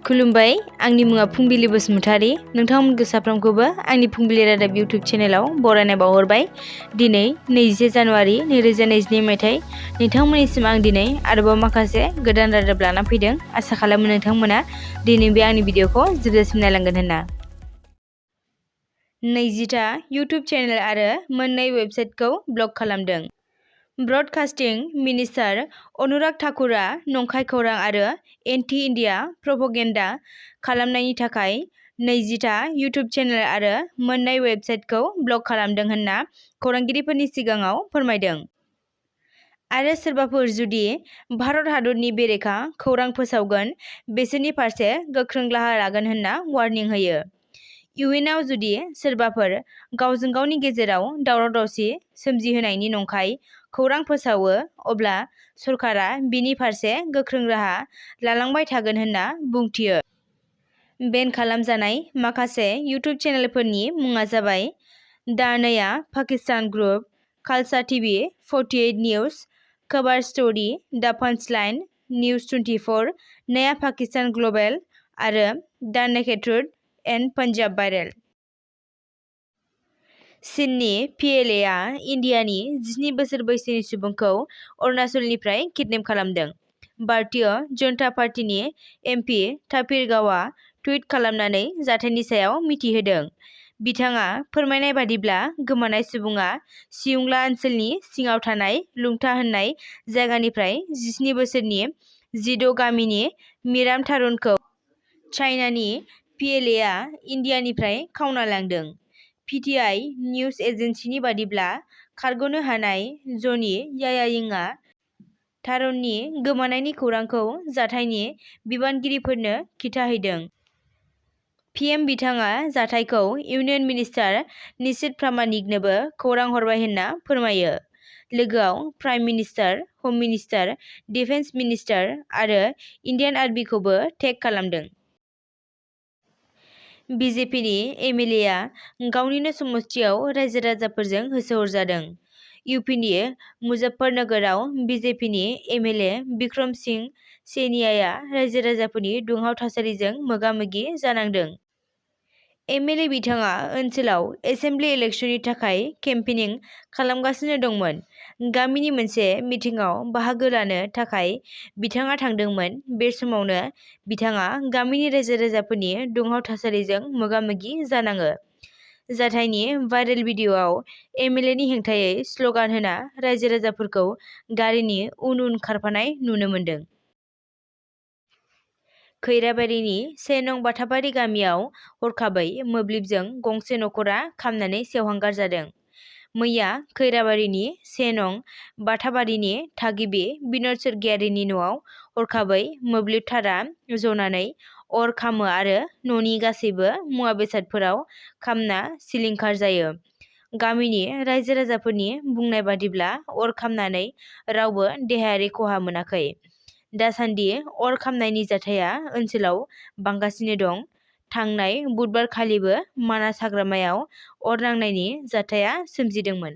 खुलुमबाय आंनि मुङा फुंबिलि बसुमतारी नोंथांमोनखौ साफ्रोमखौबो आंनि फुंबिलि रादाब YouTube चेनेलाव बरायनाय बावहरबाय। दिनै 20 जानुवारि 2022 मायथाइ नोंथांमोननिसिम आं दिनै आरोबाव माखासे गोदान रादाब लाना फैदों। आसा खालामो नोंथांमोना दिनै बे आंनि भिडिअखौ जोबजासिम नायलांगोन होनना। 20टा YouTube चेनेल आरो मोननै वेबसाइटखौ ब्लक खालामदों। ब्रडकास्टिं मिनिस्टार अनुराग ठाकुरआ नंखाय खौरां आरो एन्टि इन्डिया प्रपगेन्डा खालामनायनि थाखाय 20टा YouTube चेनेल आरो मोननै वेबसाइटखौ ब्लक खालामदों होनना खौरांगिरिफोरनि सिगाङाव फोरमायदों। आरो सोरबाफोर जुदि भारत हादरनि बेरेखा खौरां फोसावगोन बिसोरनि फारसे गोख्रों राहा लागोन होनना वार्निं होयो। इयुनाव जुदि सोरबाफोर गावजों गावनि गेजेराव दावराव-दावसि सोमजिहोनायनि नंखाय खौरां फोसावो अब्ला सरकारा बिनि फारसे गोख्रों राहा लालांबाय थागोन होनना बुंथियो। बेन खालामजानाय माखासे YouTube चेनेलफोरनि मुङा जाबाय दा नया Pakistan group, Khalsa TV, 48 news, खबर स्टोरी, दा पंचलाइन, निउज 24, नया पाकिस्तान ग्लबेल आरो दा naked truth and Punjab viral. चीननि PLAआ इन्डियानि 17 बोसोर बैसोनि सुबुंखौ अरुणाचलनिफ्राय किडनेप खालामदों। भारतीय जनता पार्टीनि MP तापिर गावआ टुइट खालामनानै जाथायनि सायाव मिथिहोदों। बिथाङा फोरमायनाय बादिब्ला गोमानाय सुबुङा सियुंला ओनसोलनि सिङाव थानाय लुंथा होननाय जायगानिफ्राय 17 बोसोरनि जिद' गामिनि मिराम थारुनखौ चाइनानि PLAआ इन्डियानिफ्राय खावना लांदों। PTI निउज एजेन्सिनि बादिब्ला खारग'नो हानाय जनि यायायिंआ थारुननि गोमानायनि खौरांखौ जाथायनि बिबानगिरिफोरनो खिन्थाहैदों। PM बिथाङा जाथायखौ इउनियन मिनिस्टार निशित प्रामानिकनोबो खौरां हरबाय होनना फोरमायो। लोगोआव प्राइम मिनिस्टार, हम मिनिस्टार, डिफेन्स मिनिस्टार आरो इन्डियान आर्मिखौबो टेग खालामदों। BJPनि MLAआ गावनिनो समस्तियाव रायजो-राजाफोरजों होसोहरजादों। UPनि मुजफ्फरनगरआव BJPनि MLA बिक्रम सिंह सेनियाया रायजो-राजाफोरनि दुंहाव थासारिजों मोगा-मोगि जानांदों। MLA बिथाङा ओनसोलाव एसेम्बलि इलेक्शननि थाखाय केम्पेनिं खालामगासिनो दंमोन। गामिनि मोनसे मिटिंआव बाहागो लानो थाखाय बिथाङा थांदोंमोन। बे समावनो बिथाङा गामिनि रायजो-राजाफोरनि दुंहाव थासारिजों मोगा-मोगि जानाङो। जाथायनि भाइरेल भिडिअ'आव MLAनि हेंथायै स्ल'गान होना रायजो-राजाफोरखौ गारिनि उन उन खारफानाय नुनो मोन्दों। खैराबारिनि 1 नं बाथाबारि गामियाव हरखाबै मोब्लिबजों गंसे नखरा खामनानै सेवहांगार जादों। मैया खैराबारिनि 1 नं बाथाबारिनि थागिबि बिनोद सोरगियारिनि न'आव हरखाबै मोब्लिब थारा जनानै अर खामो आरो न'नि गासैबो मुवा बेसादफोराव खामना सिलिंखार जायो। गामिनि रायजो-राजाफोरनि बुंनाय बादिब्ला अर खामनानै रावबो देहायारि खहा मोनाखै। दासान्दि अर खामनायनि जाथाया ओनसोलाव बांगासिनो दं। थांनाय बुधबारखालिबो मानास हाग्रामायाव अर नांनायनि जाथाया सोमजिदोंमोन।